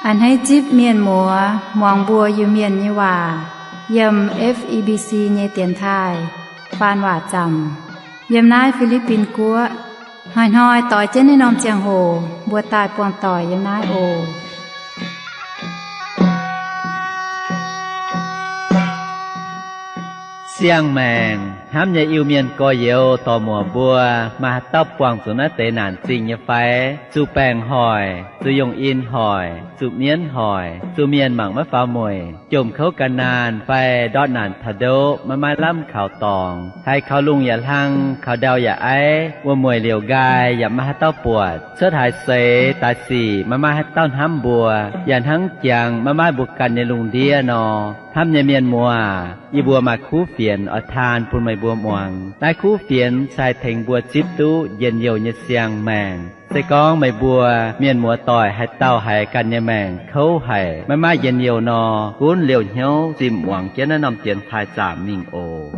A'hneiv zipv mienh muoz muangx mbuo Iu-Mienh nyei waac yiem F E B C nyei dienx taaih faan waac zaamc yiem naaiv Fi^li^bin Guoqv. Hnoi-hnoi doix jienv naaiv norm ziangh hoc mbuo daaih buangh doic yiem naaiv oc. Siang-maengc hnamv nyei Iu-Mienh gorx-youz dorc-muoc mbuo, maaih haaix dauh buangh zuqc naaiv deix naanc zingh nyei fai? Zuqc baengc hoic, zuqc yongh in hoic, zuqc mienv hoic, zuqc mienh mangc maiv faaux mueic, jomc kouv gan naanh fai ndortv naanc taux ndoqv maiv maaih lamh kaux dorngx, haiz kaux lungh yaac hlang, kaux ndau yaac aiv, wuom-mueic liouc nqaai yaac maiv maaih haaix dauh buatc, cuotv haaix seix daaih sic maiv maaih haaix dauh hnamv mbuo, yaac hnangv jangx maiv maaih mbuo ganh nyei lungh ndiev nor. Hnamv nyei mienh muoz, yie mbuo maaih kuv fienx oix taan bun meih mbuo muangx. Naaiv kuv fienx se haih tengx mbuo zipv duqv njien-youh nyei siang-maengc. Se gorngv meih mbuo mienh muoz doic haaix dauh haiz ganh nyei maengc kouv haic, maiv maaih njien-youh nor, gunv liouh hnyouv zimh muangx jienv naaiv norm dienx taaih zaamc mingh oc.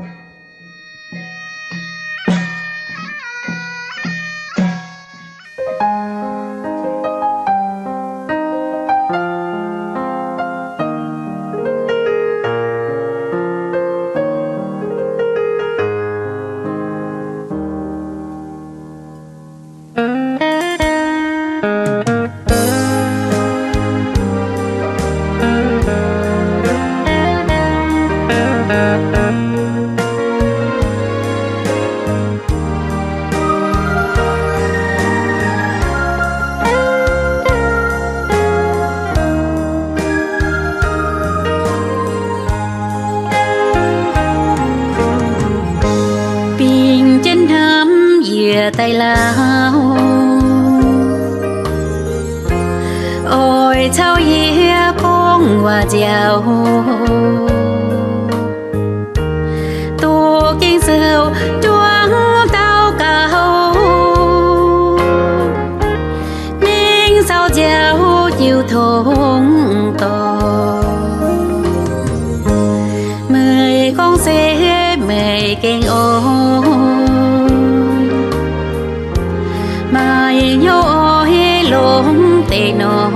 Bingx jienv hnamv yie daaih lauh, oix caux yie gorngv waac nziaauc, doqc Ging-Sou juangc daux gaux, mingh caux nziaauc jiu tong dorngc. Meih gorngv se meih gengh oix, maaih hnyouv oix longx deix nor,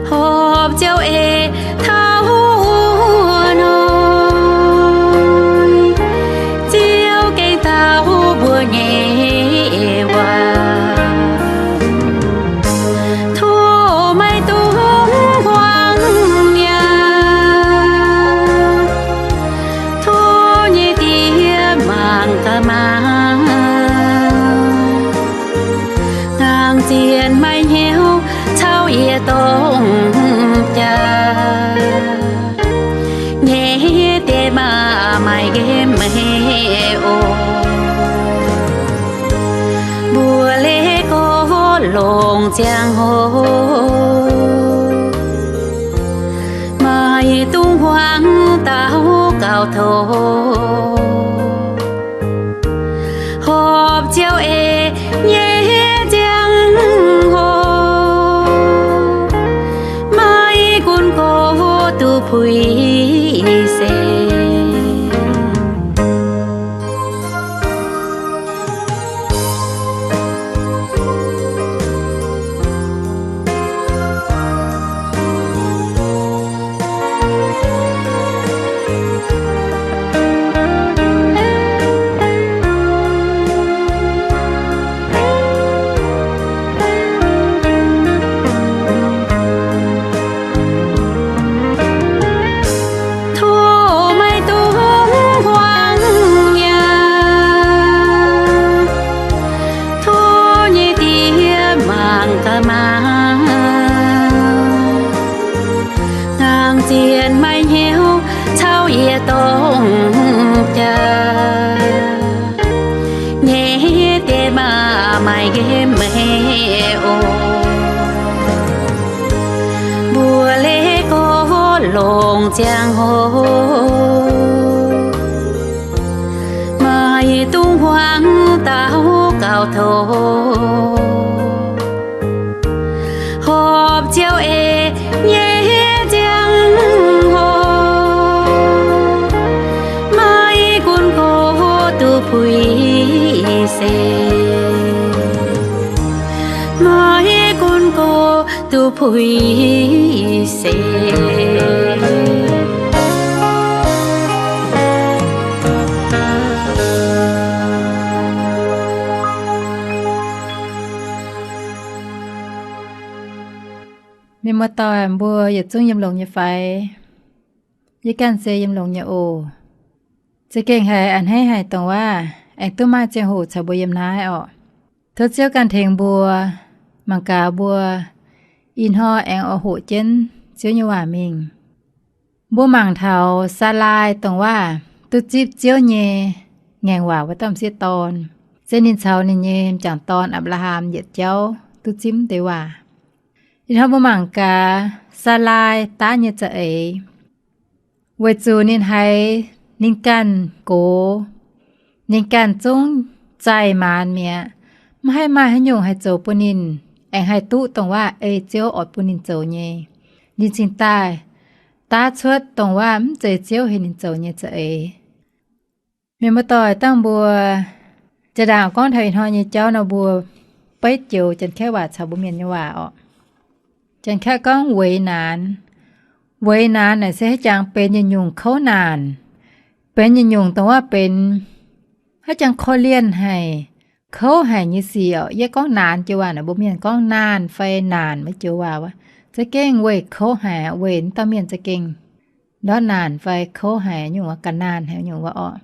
horpc Ziouv ei taux wuov hnoi, Ziouv gengh dau mbuo nyei waac. Tov meih dungx huaang mi'aqv. Tov nyei Diex mangc gaax maah! Nangc zienh maaih hnyouv caux yie dongh jaax. Nyei diex maac maaih nqemh meih oc. Mbuo leiz gorx longc ziangh hoc, maaih dungx huaang daux gaux tov. Horpc Ziouv ei nyei ziangh hoc, maaih gunv gox duqv puix se. Tov meih dungx huaang mi'aqv. Tov nyei Diex mangc gaax maah! Nangc zienh maaih hnyouv caux yie dongh jaax. Nyei diex maac maaih nqemh meih oc. Mbuo leiz gorx longc ziangh hoc, maaih dungx huaang daux gaux tov. Horpc Ziouv ei nyei ziangh hoc, maaih gunv gox duqv puix se. Maaih gunv puix se. Mienh muoz-doic mbuo yietc zungv yiem longx nyei fai? Yie ganh se yiem longx nyei oc. Za'gengh haiz a'hneiv haic dongh waac aengx duqv maaih ziangh hoc caux mbuo yiem naaiv orqc. Tov Ziouv ganh tengx mbuo, mangc gaax mbuo ih hnoi aengx oix hoqc jienv Ziouv nyei waac mingh. Mbuo mangc taux Saalaai dongh waac duqv zipv Ziouv nyei ngaengc waac wuov dauh m'sieqv dorn, se ninh caux ninh nyei m'jangc dorn Apc^laa^ham yietc jauv duqv zipv deix waac. Ih hnoi mbuo mangc gaax Saalaai daav nyei za'eix, weic zuqc ninh haiz ninh ganh gox, ninh ganh zungv zaih maanz mi'aqv, mv haih maaih haaix nyungc haih zoux bun ninh aengx haih duqv dongh waac ei Ziouv oix bun ninh zoux nyei. Ninh cingx daaih daav cuotv dongh waac mv zeiz Ziouv heuc ninh zoux nyei za'eix. Mienh muoz-doic, dangh mbuo jaa ndaangc gorngv taux ih hnoi nyei jauv nor, mbuo beiv joux Janx-Kaeqv waac caux mbuo Mienh nyei waac orqc. Janx-Kaeqv gorngv 為難. 為難 naaic se haaix jangx benx yietc nyungc kouv naanc, benx yietc nyungc dongh waac benx haaix jangx korv-lienh haic, kouv haic nyei sic orqc. Yie gorngv 難 joux waac naaic, mbuo Mienh gorngv naanh fai naanc maiv joux waac wuov, za'gengh weic kouv haic, weic dauh mienh za'gengh ndortv naanc fai kouv haic nyungc wuov, ga'naanh haic nyungc wuov orqc.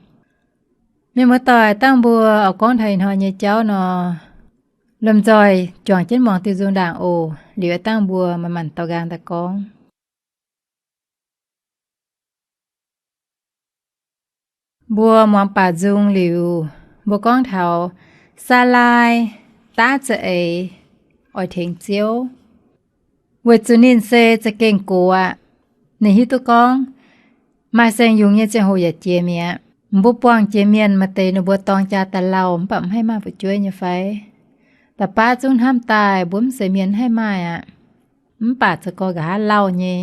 Mienh muoz-doic, dangh mbuo oix gorngv taux ih hnoi nyei jauv nor, lomh nzoih juangc jienv muangx diuh nzung ndaangc oc. Liuz dangh mbuo manc-manc daux nqaang daaih gorngv. Mbuo muangx baac nzung liuz, mbuo gorngv taux Saalaai daav za'eix oix tengx Ziouv. Weic zuqc ninh se za'gengh gox aqv. Ninh hiuv duqv gorngv maaih saeng-yungz nyei ziangh hoc yaac jiex mi'aqv. Mbuo buangh jiex mienh maaih deix ninh mbuo dorng jaa daaih lauh mv baac mv haih maaih fu'jueiv nyei fai? Da'baav zungv hnamv daaih mbuo mv seix mienh mv haih maaih aqv. Mv baac zoux gorx nqa'haav lauh nyei,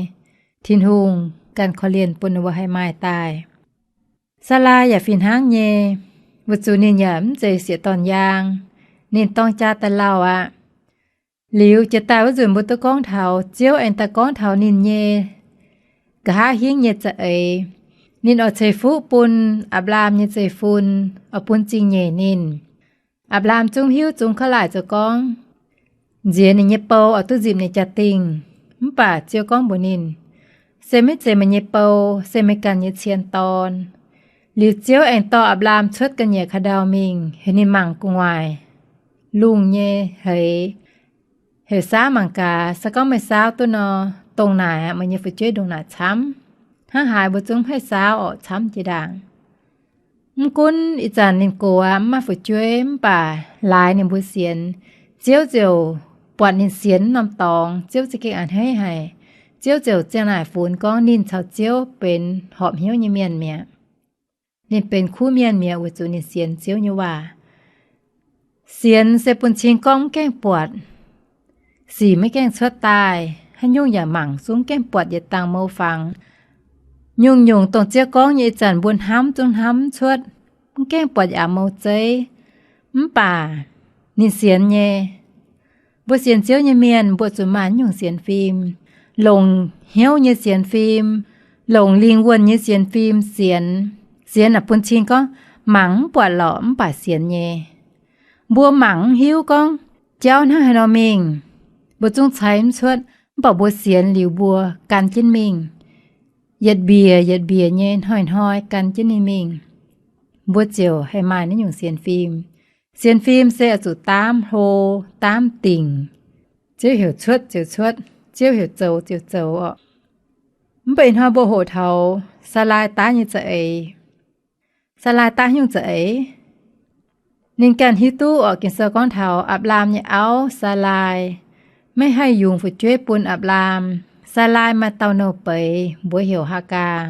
Tin-Hungh ganh korv-lienh bun ninh mbuo haih maaih daaih. Saalaai yaac fih hnangv nyei, weic zuqc ninh yaac mv zeiz sieqv dorn-yaang, ninh dorng jaa daaih lauh aqv. Liuz jiex daaih wuov nzunc mbuo duqv gorngv taux Ziouv aengx daaih gorngv taux ninh nyei nqa'haav hingv nyei za'eix. Ninh oix ceix fuqv bun Apc^laam nyei zeiv-fun, oix bun zingh nyeic ninh. Apc^laam zungv hiuv zungv kov laaic zoux gorngv nziex ninh nyei bou oix duqv nzipc ninh jaa-dingh. Mv baac Ziouv gorngv mbuox ninh, se maiv zeiz meih nyei bou, se meih ganh nyei cien dorn. Liuz Ziouv aengx dorh Apc^laam cuotv ga'nyiec ka'ndau mingh, heuc ninh mangc gu'nguaaic lungh nyei heix, heuc Saauv mangc gaax, se gorngv meih Saauv duqv nor, dongh naaic aqv, meih nyei fu'jueiv ndongc naaic camv. Hnangv haaix mbuo zungv mv haih Saauv orqc, camv jiex ndaangc. Mv gunv ih zanc ninh gox aqv, mv maaih fu'jueiv, mv baac laaix ninh mbuo sienx, Ziouv ziouc buatc ninh sienx norm dorngx, Ziouv za'gengh a'hneiv haic. Ziouv ziouc ziang naaic funx gorngv ninh caux Ziouv benx horpc hnyouv nyei mienh mi'aqv. Ninh benx kuv mienh mi'aqv weic zuqc ninh sienx Ziouv nyei waac. Sienx se bun cing gorngv mv gaengh buatc, sic maiv gaengh cuotv daaih, haaix nyungc yaac mangc zungv mv gaengh buatc yietc dangh mou fangx. Nyungc-nyungc dongh Ziouv gorngv nyei ih zanc mbuo hnamv zungv hnamv mv cuotv, mv gaengh buatc yaac mou zeiv. Mv baac ninh sienx nyei. Mbuo sienx Ziouv nyei mienh mbuo zuqc maaih nyungc sienx fim, longc hnyouv nyei sienx fim, longc lingh wuonh nyei sienx fim sienx. Sienx naaic bun cing gorngv mangc mv buatc lorqc mv baac sienx nyei. Mbuo mangc mv hiuv gorngv jauv hnangv haaix nor mingh, mbuo zungv cai mv cuotv, mv baac mbuo sienx liuz mbuo gan jienv mingh, yietc mbiec yietc mbiec nyei hnoi-hnoi gan jienv ninh mingh, mbuo ziouc haih maaih naaiv nyungc sienx fim. Sienx fim se oix zuqc daamv hlo, daamv dingc. Ziouv heuc cuotv ziouc cuotv, Ziouv heuc zoux ziouc zoux orqc. Mv baac ih hnoi mbuo hoqc taux Saalaai daav nyei za'eix. Saalaai daav nyungc za'eix? Ninh ganh hiuv duqv orqc, Ging-Sou gorngv taux Apc^laam nyei auv, Saalaai, maiv haih yungz fu'jueiv bun Apc^laam. Saalaai maaih dauh nouh beiz mbuox heuc Haagaa,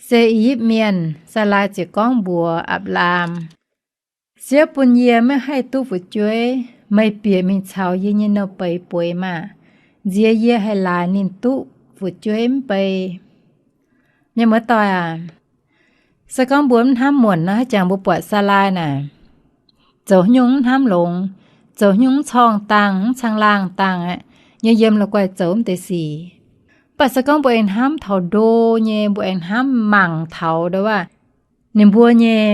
se I^yipv Mienh. Saalaai ziouc gorngv mbuox Apc^laam, Ziouv bun yie maiv haih duqv fu'jueiv, meih bieqc mingh caux yie nyei nouh beiz bueix maah! Nziex yie haih laaix ninh duqv fu'jueiv mv bei. Mienh muoz-doic aac, se gorngv mbuo mv hnamv muonc nor, haaix jangx mbuo buatc Saalaai naaic, zoux nyungc mv hnamv longx, zoux nyungc mv corngh dangh, mv caangh laangh dangh aqv. nyei yiem la'guaih zoux mv deix sic. Mv baac se gorngv mbuo aengx hnamv taux ndo nyei, mbuo aengx hnamv mangc taux ndo waac ninh mbuo nyei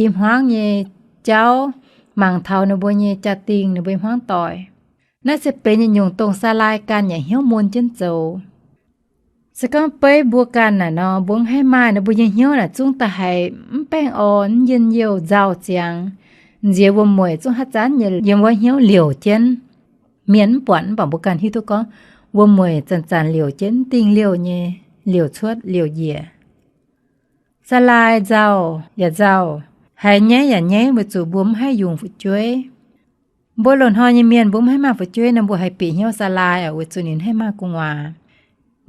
i hmuangv nyei jauv, mangc taux ninh mbuo nyei jaa-dingh, ninh mbuo hmuangv doic. Naaiv se benx yietc nyungc dongh Saalaai ganh yaac hnyouv mun jienv zoux. Se gorngv beiv mbuo ganh naaic nor, mbuo mv haih maaih ninh mbuo nyei hnyouv naaic zungv da'haiz mv baengh orn, mv njien-youh, nzauh ziangx, nziex wuom-mueic zungv haaix zanc nyei yiem wuov hnyouv liouc jienv. Mienh mv buatc, mv baac mbuo ganh hiuv duqv gorngv wuom-mueic zanc-zanc liouc jienv, mv dingh liouh nyei, liouc cuotv liouc njiec. Saalaai nzauh yaac nzauh, haiz nyaiv yaac nyaiv weic zuqc mbuo mv haih yungz fu'jueiv. Mbuo loz-hnoi nyei mienh mbuo mv haih maaih fu'jueiv nor, mbuo haih bieqc hnyouv Saalaai oc, weic zuqc ninh haih maaih gu'nguaaz.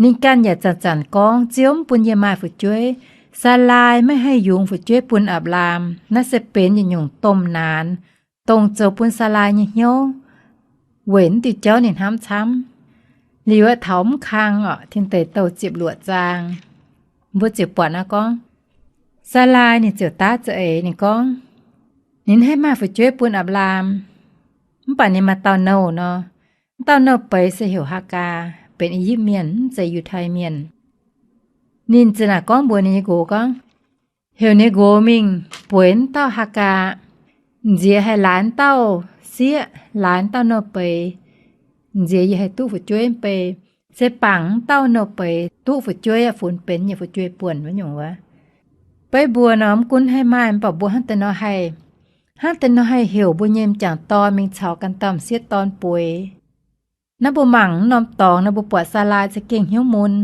Ninh ganh yaac zanc-zanc gorngv Ziouv mv bun yie maaih fu'jueiv. Saalaai maiv haih yungz fu'jueiv bun Apc^laam. Naaiv se benx yietc nyungc domh naanx, dongh zoux bun Saalaai nyei hnyouv weic naaiv diuh jauv ninh hnamv camv. Liuz aeqv, taux mv kang oc, Tin Deic Douh ziepc luoqc zaang, mbuo ziouc buatc naaiv gorngv, Saalaai ninh ziouc daav za'eix, ninh gorngv, ninh haih maaih fu'jueiv bun Apc^laam, mv baac ninh maaih dauh nouh nor. Wuov dauh nouh beiz se heuc Haagaa, benx I^yipv Mienh, mv zeiz Yiutai Mienh. Ninh ziouc naaic gorngv mbuox ninh nyei nqox gorngv, Heuc ninh nqox mingh bueix wuov dauh Haagaa, nziex haih laaix wuov dauh sieqv, laaix wuov dauh nouh beiz, nziex yie haih duqv fu'jueiv mv bei. Se bangc wuov dauh nouh beiz duqv fu'jueiv aqv, funx benx nyei fu'jueiv buonc wuov nyungc wuov. Beiv mbuo nor mv gunv haih maaih, mv baac mbuo hnangv deix nor haih, hnangv deix nor haih heuc mbuo nyei m'jangc dorn mingh caux ganh dauh m'sieqv dorn bueix. Naaiv mbuo mangc wuov norm dorngx nor, mbuo buatc Saalaai za'gengh hnyouv mun.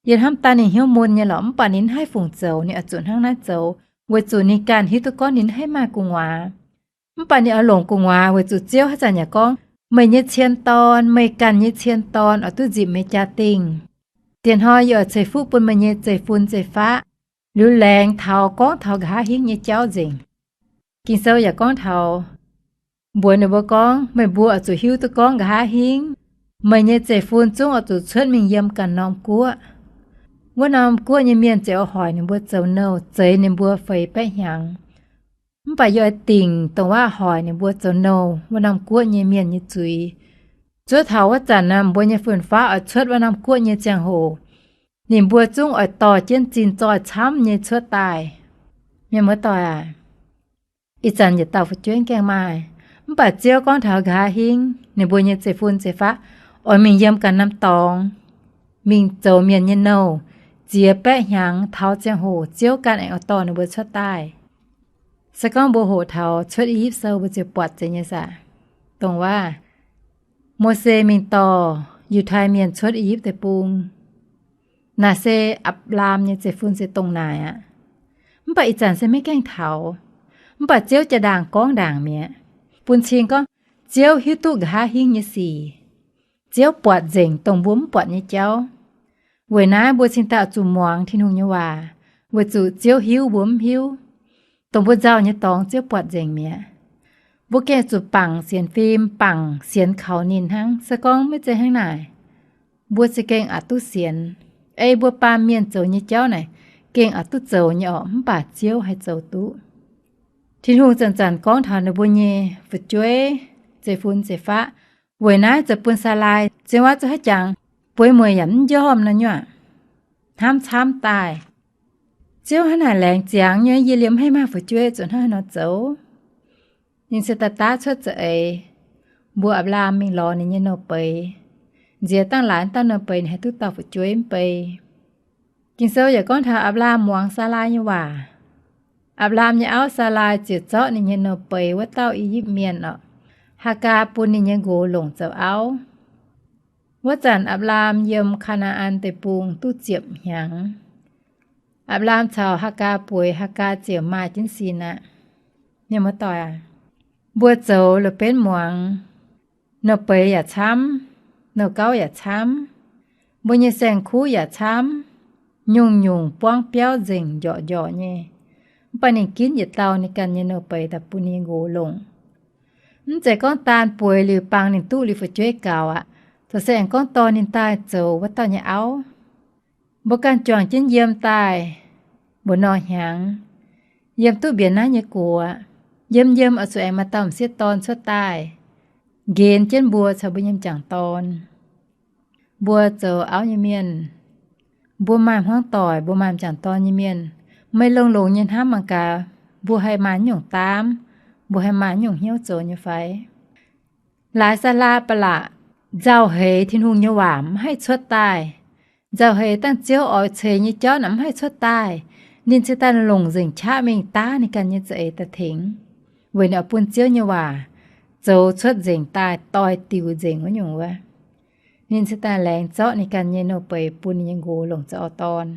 Yie hnamv daaih ninh hnyouv mun nyei lorqc, mv baac ninh mv haih fungc zoux, ninh oix zuqc hnangv naaiv zoux, weic zuqc ninh ganh hiuv duqv gorngv ninh mv haih maaih gu'nguaaz. Mv baac ninh oix longc gu'nguaaz weic zuqc Ziouv haaix zanc yaac gorngv, Meih nyei cien dorn, meih ganh nyei cien dorn oix duqv nzipc meih jaa-dingh. Diex hnoi yie oix ceix fuqv bun meih nyei zeiv-fun zeiv-faqv. Liuz laengz taux gorngv taux nqa'haav hingv nyei jauv nzengc. Ging-Sou yaac gorngv taux, mbuox ninh mbuo gorngv, Meih mbuo oix zuqc hiuv duqv gorngv nqa'haav hingv meih nyei zeiv-fun zungv oix zuqc cuotv mingh yiem ganh norm guoqv. Wuov norm guoqv nyei mienh ziouc oix hoic ninh mbuo zoux nouh, zeix ninh mbuo feix baeqv hnyangx. Mv baac yie oix dingc dongh waac hoic ninh mbuo zoux nouh wuov norm guoqv nyei mienh nyei zuiz. Zuov taux wuov zanc naaic, mbuo nyei fun-faqv oix cuotv wuov norm guoqv nyei ziangh hoc, ninh mbuo zungv oix dorh jienv zinh zoih camv nyei cuotv daaih. Mienh muoz-doic aac, ih zanc yietc dauh fu'jueiv gaengh maaih, mv baac Ziouv gorngv taux nqa'haav hingv ninh mbuo nyei zeiv-fun zeiv-faqv oix mingh yiem ganh norm dorngx, mingh zoux mienh nyei nouh, ziex baeqv hnyangx taux ziangh hoc Ziouv ganh aengx oix dorh ninh mbuo cuotv daaih. Se gorngv mbuo hoqc taux Cuotv I^yipv Sou mbuo ziouc buatc zeiz nyei saah? Dongh waac Mose mingh dorh Yiutai Mienh cuotv I^yipv Deic-Bung, naaic se Apc^laam nyei zeiv-fun se dongh naaic aqv. Mv baac ih zanc se maiv gaengh taux. Mv baac Ziouv jaa-ndaangc gorngv ndaangc mi'aqv, bun cing gorngv Ziouv hiuv duqv nqa'haav hingv nyei sic. Ziouv buatc nzengc dongh mbuo mv buatc nyei jauv. Weic naaiv mbuo cingx daaih oix zuqc muangx Tin-Hungh nyei waac, weic zuqc Ziouv hiuv mbuo mv hiuv. Dongh mbuo nzauh nyei dorngx Ziouv buatc nzengc mi'aqv. Mbuo gengh zuqc bangc sienx fim, bangc sienx kaux ninh hnangv. Se gorngv maiv zeiz hnangv naaic, mbuo za'gengh aqc duqv sienx. Ei mbuo baamh mienh zoux nyei jauv naaic, gengh aqc duqv zoux nyei orqc, mv baac Ziouv haih zoux duqv. Tin-Hungh zanc-zanc gorngv taux ninh mbuo nyei fu'jueiv, zeiv-fun zeiv-faqv. Weic naaiv zoux bun Saalaai zien waac zuqc haiz jangx, bueix mueic yaac mv njormh nor nyuoqc, hnamv camv daaih. Ziouv hnangv naaic laengz ziangx nyei, yie liemh mv haih maaih fu'jueiv zuqc hnangv haaix nor zoux. Ninh se daaih daav cuotv za'eix, mbuox Apc^laam mingh lorz ninh nyei nouh beiz, nziex dangh laaix dauh nouh beiz ninh haih duqv dauh fu'jueiv mv bei. Ging-Sou yaac gorngv taux Apc^laam muangx Saalaai nyei waac. Apc^laam nyei auv Saalaai ziouc zorqv ninh nyei nouh beiz wuov dauh I^yipv Mienh orqc, Haagaa, bun ninh nyei nqox longc zoux auv. Wuov zanc Apc^laam yiem Kaa^naa^an Deic-Bung duqv ziepc hnyangx. Apc^laam caux Haagaa bueix, Haagaa ziouc maaih jienv sin aqv. Mienh muoz-doic aac, mbuo zoux la'benv muangx, nouh beiz yaac camv, nouh gauv yaac camv, mbuo nyei saeng-kuv yaac camv, nyungc-nyungc buangv biauv nzengc njorqc njorqc nyei. Mv baac ninh ginv yietc dauh ninh ganh nyei nouh beiz daaih bun ninh nyei nqox longc. Mv zeiz gorngv daan bueix liuz bang ninh duqv liuz fu'jueiv gaux aqv. Zoux se aengx gorngv dorh ninh daaih zoux wuov dauh nyei auv. Mbuo ganh juangc jienv yiem daaih mbuoqc norh hnyangx, yiem duqv mbienx naaiv nyei guoqv, yiem yiem oix zuqc aengx maaih dauh m'sieqv dorn cuotv daaih, nqenx jienv mbuo caux mbuo nyei m'jangc dorn. Mbuo zoux auv nyei mienh, mbuo maaih hmuangv doic, mbuo maaih m'jangc dorn nyei mienh, meih longx-longx nyei hnamv mangc gaax, mbuo haih maaih nyungc daamv, mbuo haih maaih nyungc hnyouv zoux nyei fai? Laaix Saalaa ba'laqc nzauh heix Tin-Hungh nyei waac mv haih cuotv daaih, nzauh heix dangh Ziouv oix ceix nyei jauv naaic mv haih cuotv daaih, ninh cingx daaih longc nzengc qaqv mingh daav ninh ganh nyei za'eix daaih tengx, weic ninh oix bun Ziouv nyei waac zoux cuotv nzengc daaih doix-diuc nzengc wuov nyungc wuov. Ninh cingx daaih laengz zorqv ninh ganh nyei nouh beiz bun ninh nyei nqox longc zoux auv-dorn.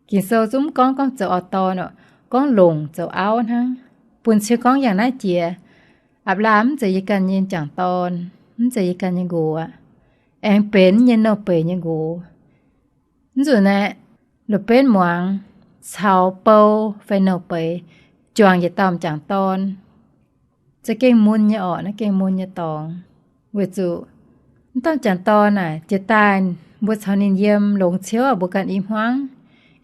Ging-Sou zungv mv gorngv gorngv zoux auv-dorn oc, gorngv longc zoux auv hnangv. Bun cing gorngv yangh naaiv jiex, Apc^laam mv zeiz yie ganh nyei m'jangc dorn, mv zeiz yie ganh nyei nqox aqv, aengx benx nyei nouh beiz nyei nqox. Mv zuqc naaic, loz-benv muangx caux bou fai nouh beiz juangc yietc dauh m'jangc dorn. Za'gengh mun nyei orqc, naaiv gengh mun nyei dorngx. Weic zuqc mv dauh m'jangc dorn naaic jiex daaih mbuo caux ninh yiem longx ciouv, mbuo ganh i hmuangv.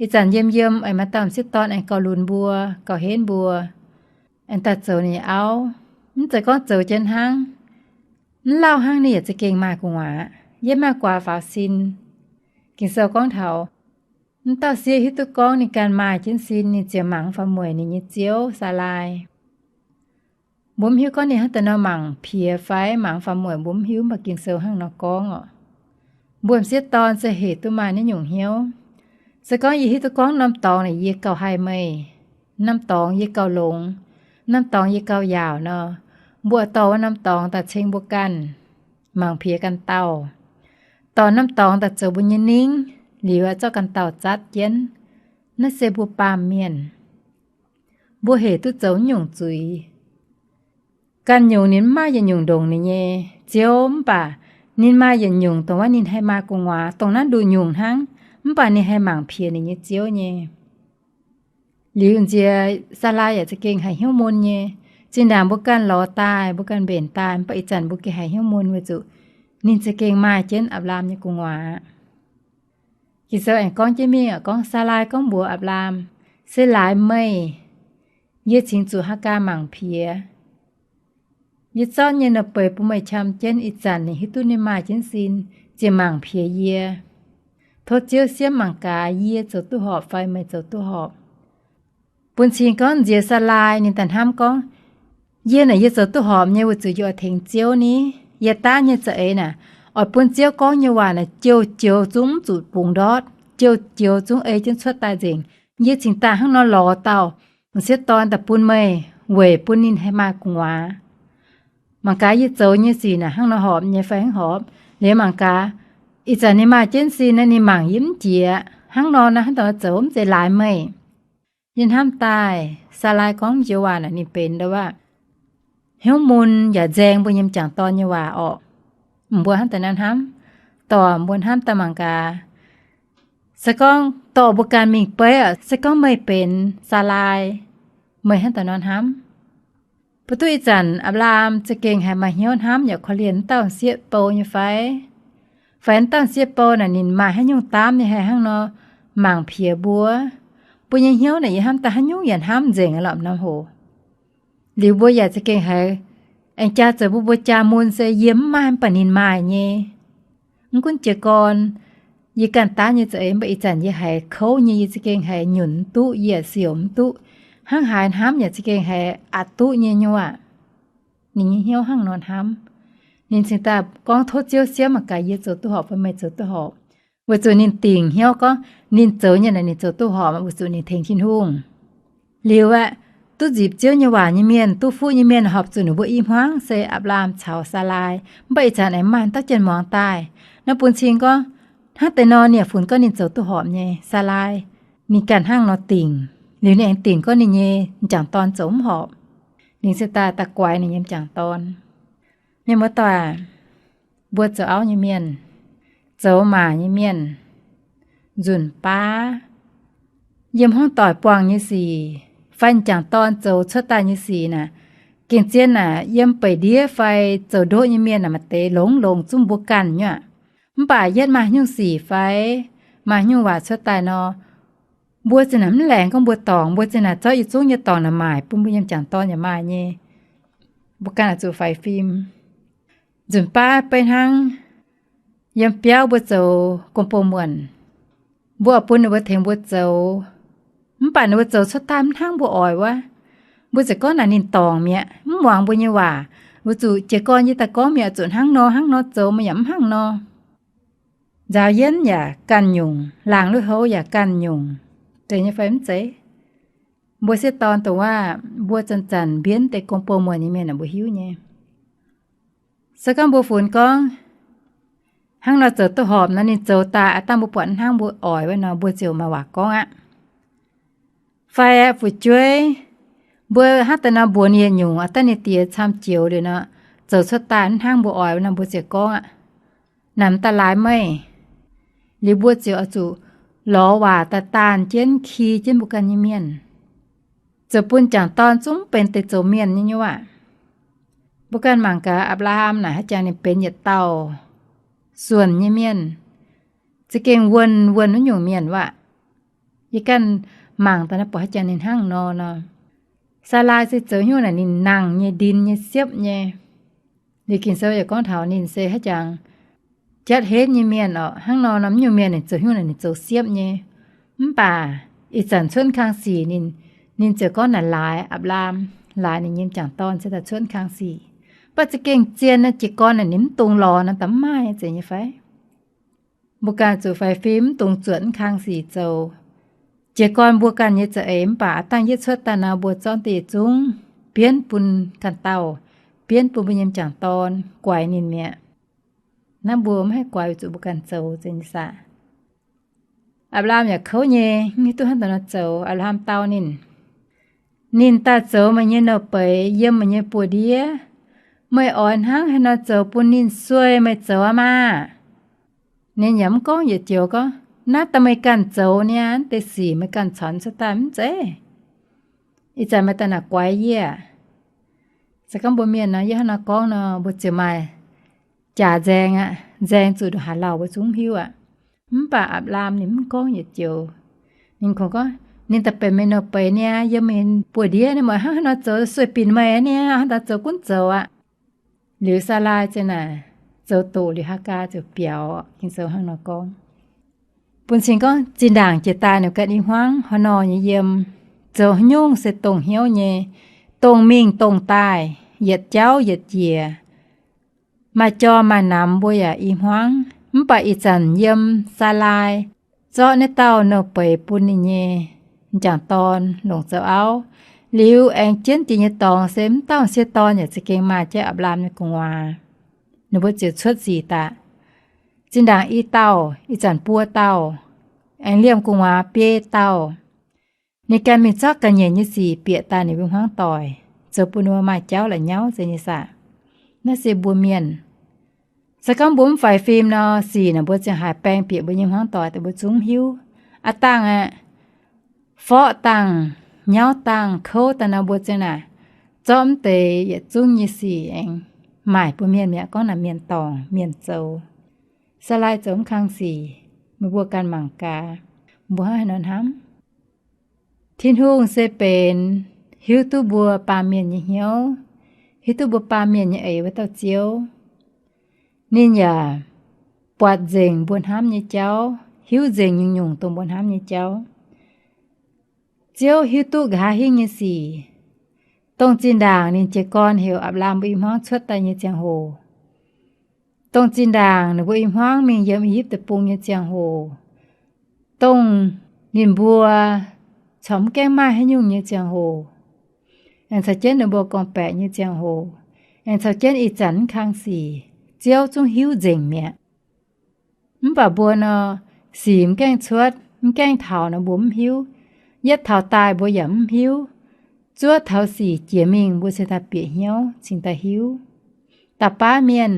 Ih zanc yiem yiem aengx maaih dauh m'sieqv dorn aengx gauh lunx mbuo, gauh henv mbuo, aengx daaih zoux ninh nyei auv. Mv zeiz gorngv zoux jienv hnangv, mv lauh hnangv ninh yaac za'gengh maaih gu'nguaaz, yiem maaih guaax faaux sin. Ging-Sou gorngv taux mv dauh sieqv hiuv duqv gorngv ninh ganh maaih jienv sin, ninh ziouc mangc faaux mueic ninh nyei ziouv, Saalaai. Mbuo mv hiuv gorngv ninh hnangv daaih nor mangc piex fai mangc faaux mueic, mbuo mv hiuv, mv baac Ging-Sou hnangv nor gorngv oc. Mbuo m'sieqv dorn se hec duqv maaih naaiv nyungc hnyouv. Se gorngv yie hiuv duqv gorngv norm dorngx naaic yie gauh haih meih, norm dorngx yie gauh longx, norm dorngx yie gauh yaauc nor, mbuo dorh wuov norm dorngx daaih ceng mbuo ganh, mangc piex ganh dauh, dorh norm dorngx daaih zoux mbuo nyei ningv, liuz zorqv ganh dauh zatv jienv. Naaiv se mbuo baamh mienh, mbuo hec duqv zoux nyungc zuiz. Ganh nyungc ninh mv maaih yietc nyungc ndongc ninh nyei ziouv, mv baac ninh maaih yietc nyungc dongh wuov ninh haih maaih gu'nguaaz dongh naaiv nduqc nyungc hnangv, mv baac ninh haih mangc piex ninh nyei ziouv nyei. Liuz nziex Saalaai yaac za'gengh haiz hnyouv mun nyei. Zinh ndaangc mbuo ganh lorz daaih, mbuo ganh mbenc daaih, mv baac ih zanc mbuo gengh haiz hnyouv mun weic zuqc ninh za'gengh maaih jienv Apc^laam nyei gu'nguaaz. Ging-Sou aengx gorngv jienv mingh gorngv, Saalaai gorngv mbuox Apc^laam, Se laaix meih, yie cingx zuqc Haagaa mangc piex. Yie zorqv nyei nouh beiz bun meih qam jienv. Ih zanc ninh hiuv duqv ninh maaih jienv sin, ziouc mangc piex yie. Tov Ziouv siemv mangc gaax yie zoux duqv horpc fai meih zoux duqv horpc. Bun cing gorngv nziex Saalaai ninh daaih hnamv gorngv, Yie naaic yie zoux duqv horpc nyei weic zuqc yie oix tengx Ziouv ni. Yie daav nyei za'eix naaic, oix bun Ziouv gorngv nyei waac naaic joux-joux zungv mv zuqc bungx ndortv, joux-joux zungv ei jienv cuotv daaih nzengc. Yie cingx daaih hnangv nor lorz dauh m'sieqv dorn daaih bun meih, weic bun ninh haih maaih gu'nguaaz. Mangc gaax yie zoux nyei sic naaic hnangv nor horpc nyei fai mv horpc. Liuz mangc gaax, ih zanc ninh maaih jienv sin naaic, ninh mangc yie mv jiex. Hnangv nor naaiv hnangv daaih zoux mv zeiz laaix meih. Yie hnamv daaih Saalaai gorngv joux waac naaic ninh benx ndo aqv, hnyouv mun yaac nzaeng mbuo nyei m'jangc dorn nyei waac orqc. Mbuo hnamv daaih naaiv hnamv, dorh mbuo hnamv daaih mangc gaax, se gorngv dorh mbuo ganh mingh beiv oc, se gorngv meih benx Saalaai, meih hnamv daaih nor hnamv. Mbuo duqv ih zanc Apc^laam za'gengh haiz maaih hnyouv hnamv yaac korv-lienh mv dauh sieqv bou nyei fai? Fai mv dauh sieqv bou naaic ninh maaih haaix nyungc daamv nyei haih hnangv nor mangc piex mbuo? Mbuo nyei hnyouv naaic yie hnamv daaih haaix nyungc yaac hnamv nzengc lorqc norm hoc. Liuz mbuo yaac za'gengh haiz aengx jaa zoux mbuo, mbuo jaa mun se yie mv maaih mv baac ninh maaih nyei. Mv gunv jiez gorn yie ganh daav nyei za'eix, mv baac ih zanc yie haiz kouv nyei, yie za'gengh haiz nyunc mv duqv, yie siouc mv duqv, hnangv haaix hnamv yaac za'gengh haiz aqc duqv nyei nyuoqc. Ninh nyei hnyouv hnangv nor hnamv. Ninh cingx daaih gorngv tov Ziouv siemv mangc gaax yie zoux duqv horpc fai meih zoux duqv horpc. Weic zuqc ninh dingc hnyouv gorngv ninh zoux nyei naaic ninh zoux duqv horpc weic zuqc ninh tengx Tin-Hungh. Liuz aeqv, duqv nzipc Ziouv nyei waac nyei mienh, duqv fuqv nyei mienh horpc zuqc ninh mbuo i hmuangv se Apc^laam caux Saalaai. Mv baac ih zanc aengx maaih dauh jien muangx daaih. Naaiv bun cing gorngv hnangv deix nor ninh funx gorngv ninh zoux duqv horpc nyei. Saalaai ninh ganh hnangv nor dingc, liuz ninh aengx dingc gorngv ninh nyei m'jangc dorn zoux mv horpc. Ninh se daaih da'guaix ninh nyei m'jangc dorn. Mienh muoz-doic, mbuo zoux auv nyei mienh, zoux maac nyei mienh, nzunc baav yiem hmuangv doic buangh nyei sic fai m'jangc dorn zoux cuotv daaih nyei sic naaic, gengh zien naaic yiem beic ndiev fai zoux ndoqv nyei mienh naaic maaih deix longx-longx zungv mbuo ganh nyei aqv. Mv baac yietv maaih nyungc sic fai maaih nyungc waac cuotv daaih nor, mbuo zinh naaic mv laengz gorngv mbuo dorngc, mbuo zinh naaic zorqv yietc zungv nyei dorngc naaic maaic bun mbuo nyei m'jangc dorn yaac maaih nyei. Mbuo ganh oix zuqc faix fim. Nzunc baav beiv hnangv yiem biauv mbuo zoux gong-bou muonc, mbuo oix bun ninh mbuo tengx mbuo zoux. Mv baac ninh mbuo zoux cuotv daaih mv hnangv mbuo oix wuov, mbuo ziouc gorngv naaic ninh dorngc mi'aqv, mv muangx mbuo nyei waac. Mbuo zuqc jiez gorn yie daaih gorngv mi'aqv, zuqc hnangv nor hnangv nor zoux, meih yaac mv hnangv nor. Nzaaux yienv yaac ganh nyungc, laangc lui-houx yaac ganh nyungc, zeiz nyei fai mv zeiz? Mbuo sieqv dorn dongh waac mbuo zanc-zanc mbienv deix gong-bou muonc nyei mienh aeqv, mbuo hiuv nyei. Se gorngv mbuo funx gorngv hnangv nor zoux duqv horpc nor, ninh zoux daaih aav dangh mbuo buatc hnangv mbuo oix wuov nor, mbuo ziouc maaih waac gorngv aqv. Fai aeqv, fu'jueiv, mbuo hnangv daaih nor mbuox ninh yietc nyungc, aav dangh ninh diex camv joux liuz nor, zoux cuotv daaih mv hnangv mbuo oix wuov nor, mbuo ziouc gorngv aqv, naaic m'daaih laaix meih. Liuz mbuo ziouc oix zuqc lorz waac daaih daanh jienv, ki jienv mbuo ganh nyei mienh, zoux bun m'jangc dorn zungv benx deix zoux mienh nyei nyuv aqv. Mbuo ganh mangc gaax, Apc^laa^ham naaic haaix jangx ninh benx yietc dauh suonc nyei mienh, za'gengh wuonh wuonh wuov nyungc mienh wuov. Yie ganh mangc daaih naaiv buatc haaix jangx ninh hnangv nor nor. Saalaai se zoux hnyouv naaic ninh nangh nyei, ndin nyei, siepv nyei. Liuz Ging-Sou yaac gorngv taux ninh se haaix jangx jatv henv nyei mienh orqc. Hnangv nor nor, mv nyungc mienh ninh zoux hnyouv naaic ninh zoux siepv nyei. Mv baac ih zanc cuotv kang sic ninh, ninh ziouc gorngv naaic laaix Apc^laa^ham, laaix ninh nyei m'jangc dorn se daaih cuotv kang sic. Mv baac za'gengh zien naaiv jiez gorn naaic ninh mv dungx lorz nor, da'mv maaih zeiz nyei fai? Mbuo ganh zuqc faix fim mv dungx zuotc mv kang sic zoux. Jiez gorn mbuo ganh nyei za'eix, mv baac aav dangh yietv cuotv daaih nor, mbuo zorqv deix yietc zungv bienv bun ganh dauh, bienv bun mbuo nyei m'jangc dorn guaix ninh mi'aqv. Naaiv mbuo mv haih guaix weic zuqc mbuo ganh zoux zeiz nyei saah. Apc^laa^ham yaac kouv nyei, mv hiuv duqv hnangv daaih nor zoux. Apc^laa^ham dau ninh, ninh daaih zoux meih nyei nouh beiz, yiem meih nyei buoz-ndiev. Meih oix hnangv haaix nor zoux bun ninh sueih meih zoux aqv maah! Ninh yaac mv gorngv yietc joux gorngv, naaiv daaih meih ganh zoux niaa, naaiv deix sic meih ganh caux cuotv daaih mv zeiz? Ih zanc meih daaih naaic guaix yie. Se gorngv mbuo mienh nor, yie hnangv nor gorngv nor, mbuo ziouc maaih jaax nzaeng aqv, nzaeng zuqc ndongc haaix lauh mbuo zungv mv hiuv aqv. Mv baac Apc^laa^ham ninh mv gorngv yietc joux. Ninh kungx gorngv, ninh daaih benx meih nouh beiz niaa, yiem meih buoz-ndiev, ninh meih hnangv haaix nor zoux sueih binc meih niaa, hnangv daaih zoux gunv zoux aqv. Liuz Saalaai ziouc naaic zoux doqc liuz, Haagaa ziouc biaux. Ging-Sou hnangv nor gorngv. Bun cing gorngv zinh ndaangc jiex daaih ninh ganh i hmuangv haaix nor nyei yiem, zoux haaix nyungc se dongh hnyouv nyei, dongh mingh dongh daaih, yietc jauv yietc njiec, maaih jorm maaih namx mbuo yaac i hmuangv. Mv baac ih zanc yiem Saalaai zorqv naaiv dauh nouh beiz bun ninh nyei m'jangc dorn longc zoux auv, liuz aengx jienv jiex nyei dorngx se mv dauh sieqv dorn yaac za'gengh maaih jienv Apc^laa^ham nyei gu'nguaaz. Ninh mbuo ziouc cuotv sic daaih. Zinh ndaangc i dauh, ih zanc buo dauh, aengx liemh gu'nguaaz biei dauh. Ninh ganh mingh zorqv ga'nyiec nyei sic bieqc daaih ninh mbuo hmuangv doic, zoux bun ninh mbuo maaih jauv la'nyauv zeiz nyei saah. Naaiv se mbuo mienh, se gorngv mbuo mv faix fim nor, sic naaic mbuo ziangh haaix baeng bieqc mbuo nyei hmuangv doic daaih mbuo zungv mv hiuv. Aav dangh aeqv, forqv dangh, nyauv dangh, kouv daaih nor, mbuo ziangh naaic zorqv mv deix yietc zungv nyei sic aengx maaic bun mienh mi'aqv, gorngv naaic mienh dorngc mienh zoux. Saalaai zoux mv kang sic, meih mbuo ganh mangc gaax, mbuo hnangv haaix nor hnamv? Tin-Hungh se benx hiuv duqv mbuo baamh mienh nyei hnyouv, hiuv duqv mbuo baamh mienh nyei eix wuov dauh Ziouv. Ninh yaac buatc nzengc mbuo hnamv nyei jauv, hiuv nzengc nyungc-nyungc dongh mbuo hnamv nyei jauv. Ziouv hiuv duqv nqa'haav hingv nyei sic. Dongh zinh ndaangc ninh jiez gorn heuc Apc^laa^ham mbuo i hmuangv cuotv daaih nyei ziangh hoc, dongh zinh ndaangc ninh mbuo i hmuangv mingh yiem I^yipv Deic-Bung nyei ziangh hoc, dongh ninh mbuo corc mv gaengh maaih haaix nyungc nyei ziangh hoc, aengx caux jienv ninh mbuo gorngv-baeqc nyei ziangh hoc, aengx caux jienv ih zanc mv kang sic, Ziouv zungv hiuv nzengc mi'aqv. Mv baac mbuo nor, sic mv gaengh cuotv, mv gaengh taux nor mbuo mv hiuv. Yietv taux daaih mbuo yaac mv hiuv. Zuov taux sic jiex mingh mbuo cingx daaih bieqc hnyouv, cingx daaih hiuv. Da'baav mienh,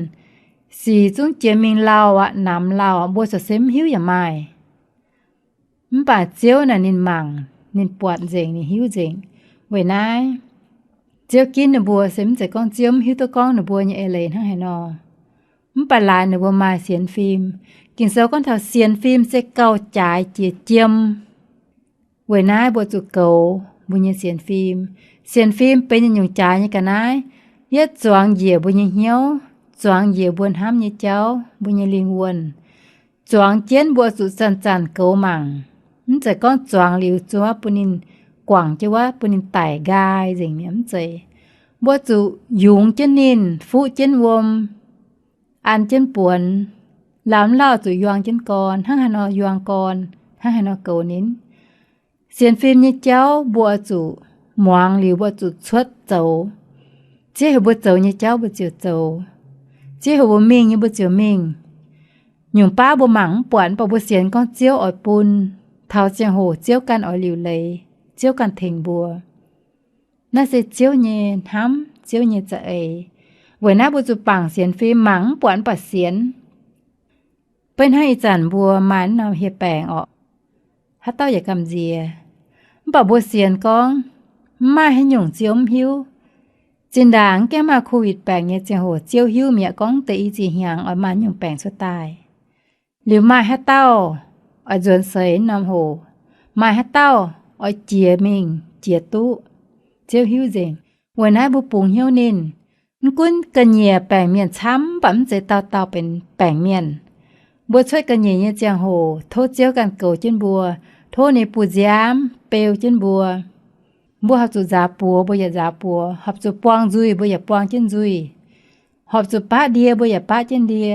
sic zungv jiex mingh lauh aqv, namx lauh aqv, mbuo corc se mv hiuv yaac maaih. Mv baac Ziouv naaic ninh mangc, ninh buatc nzengc, ninh hiuv nzengc. Weic naaiv, Ziouv ginv ninh mbuo se mv zeiz gorngv Ziouv mv hiuv duqv gorngv ninh mbuo nyei eix leiz hnangv haaix nor. Mv baac laaix ninh mbuo maaih sienx fim. Ging-Sou gorngv taux sienx fim se gauh jaaix jiex jiem. Weic naaiv mbuo zuqc goux mbuo nyei sienx fim. Sienx fim benx nyungc-nyungc jaaix nyei ga'naaiv, yietv zuangx njiec mbuo nyei hnyouv, zuangx njiec mbuo hnamv nyei jauv, mbuo nyei lingh wuonh. Zuangx jienv mbuo zuqc zanc-zanc goux mangc. Mv zeiz gorngv zuangx liuz zuov bun ninh guangc jienv wuov, bun ninh daic nqaai nzengc mi'aqv. Mv zeiz. Mbuo zuqc yungz jienv ninh, fuqv jienv wuom, an jienv buonx, lauh mv lauh zuqc yuang jienv gorn, hnangv haaix nor yuang gorn, hnangv haaix nor goux ninh. Sienx fim nyei jauv mbuo zuqc muangx liuz mbuo zuqc cuotv zoux. Ziouv heuc mbuo zoux nyei jauv mbuo ziouc zoux. Ziouv heuc mbuo mingh nyei mbuo ziouc mingh. Nyungc baav mbuo mangc mv buatc, mv baac mbuo sienx gorngv Ziouv oix bun. Taux ziangh hoc Ziouv ganh oix liuc leiz, Ziouv ganh tengx mbuo. Naaiv se Ziouv nyei hnamv, Ziouv nyei za'eix. Weic naaiv mbuo zuqc bangc sienx fim, mangc mv buatc mv baac sienx. Beiv hnangv ih zanc mbuo maaih norm hieh baengc orqc, haaix dauh yaac gamh nziex. Mv baac mbuo sienx gorngv, mv maaih haaix nyungc Ziouv mv hiuv. Zinh ndaangc mv gaengh maaih COVID baengc nyei ziangh hoc Ziouv hiuv mi'aqv gorngv deix i ziex hnyangx oix maaih nyungc baengc cuotv daaih. Liuz maaih haaix dauh oix nzuonx seix norm hoc, maaih haaix dauh oix jiex mingh jiex duqv, Ziouv hiuv nzengc. Weic naaiv mbuo bungx hnyouv ninh. Mv gunv ga'nyiec baengc mienh camv, mv baac mv zeiz dauh dauh benx baengc mienh. Mbuo cuotv ga'nyiec nyei ziangh hoc tov Ziouv ganh goux jienv mbuo, tov ninh bun nziaamv beu jienv mbuo. Mbuo horpc zuqc nzaaux buoz mbuo yaac nzaaux buoz, horpc zuqc buang nzuih mbuo yaac buang jienv nzuih, horpc zuqc baqv ndie mbuo yaac baqv jienv ndie.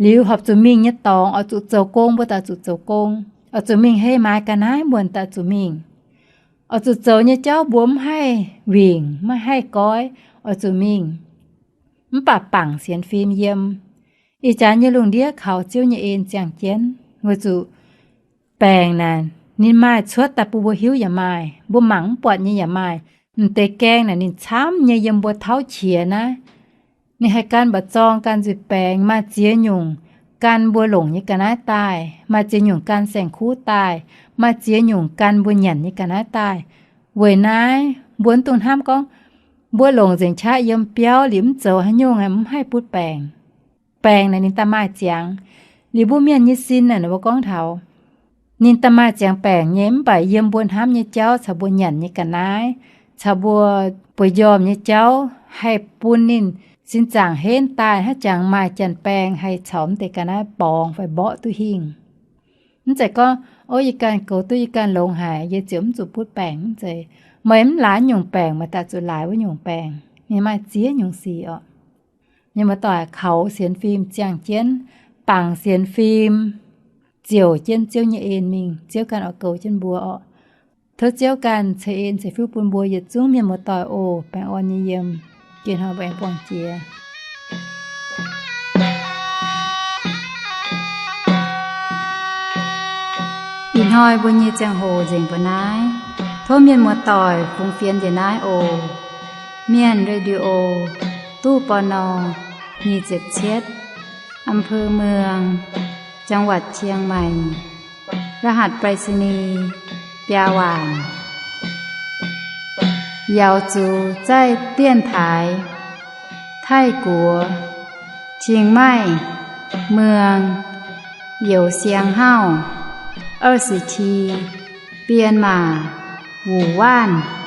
Liuz horpc zuqc mingh nyei dorngx, oix zuqc zoux gong mbuo daaih zuqc zoux gong, oix zuqc mingh hei maaiz ga'naaiv mbuo daaih zuqc mingh. Oix zuqc zoux nyei jauv mbuo mv haih wingc maiv haih goiv, oix zuqc mingh. Mv baac bangc sienx fim yiem. Ih jaax nyei lungh ndiev kaux Ziouv nyei en ziangh jienv, weic zuqc baengc naaic ninh maaih cuotv daaih bun mbuo hiuv yaac maaih, mbuo mangc mv buatc nyei yaac maaih. M'deix gaeng naaic ninh camv nyei yiem mbuo tauv qiex naaiv. Ninh haih gan mba'zorng, gan nzuih baengx, maaih ziex nyungc gan mbuo longc nyei ga'naaiv daaih, maaih ziex nyungc gan saeng-kuv daaih, maaih ziex nyungc gan mbuo nyanc nyei ga'naaiv daaih. Weic naaiv mbuo mv dungx hnamv gorngv mbuo longc nzengc qaqv yiem biauv liuz mv zoux haaix nyungc mv haih butv baengc. Baengc naaic ninh daaih maaih ziangx. Liuz mbuo mienh nyei sin naaic mbuo gorngv taux ninh daaih maaih ziangx baengc nyei, mv baac yiem mbuo hnamv nyei jauv caux mbuo nyanc nyei ga'naaiv caux mbuo bueix njormh nyei jauv haih bun ninh sin zaangc henv daaih, hnangv jangx maaih janx-baeng haih caux mv deix ga'naaiv borngz fai mborqv duqv hingh. Mv zeiz gorngv, ov, yie ganh goux duqv, yie ganh longx haic, yie ziouc mv zuqc butv baengc. Mv zeiz. Meih mv laaix nyungc baengc meih daaih zuqc laaix wuov nyungc baengc. Ninh maaih ziex nyungc sic orqc. Mienh muoz-doic, kaux sienx fim ziangh jienv, bangc sienx fim, ziouc jienv Ziouv nyei en mingh, Ziouv ganh oix goux jienv mbuo orqc. Tov Ziouv ganh ceix en ceix fuqv bun mbuo yietc zungv mienh muoz-doic oc. Baengh orn nyei yiem. Geh hnoi mbuo aengx buangh jiex. Ih hnoi mbuo nyei ziangh hoc nzengc mbuo naaiv. Tov mienh muoz-doic fungx fienx njiec naaiv oc. Mienh Radio, ตู้ ปณ. nyic ziepc cietv, อำเภอเมือง จังหวัดเชียงใหม่ รหัสไปรษณีย์ biaa waanc. 瑶族在电台 Taiv-Guoqv, 清迈 เมือง Youh Siang Hauv, 二十七, Bienh Maac, Wuh Waanv.